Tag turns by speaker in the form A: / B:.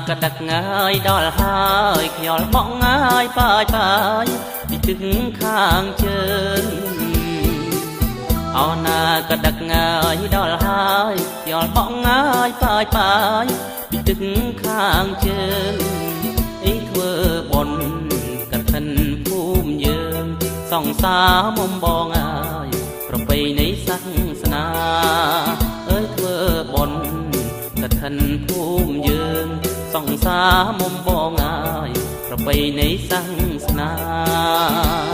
A: ក៏ដឹកងាយដល់ហើយខ្យល់បក់ងាយប៉ាយប៉ាយពីទឹកខាងជើងអោណាក៏ដឹកងាយដល់ហើយខ្យល់បក់ងាយប៉ាយប៉ាយពីទឹកខាងជើងអីធ្វើបុណ្យកឋិនភូមិយើងសង្សារមុំបងអើយប្រពៃណីសាសនាអើយធ្វើបុណ្យកឋិនភូមិយើងសង្សារមុំបងអើយប្រពៃណីសាសនា។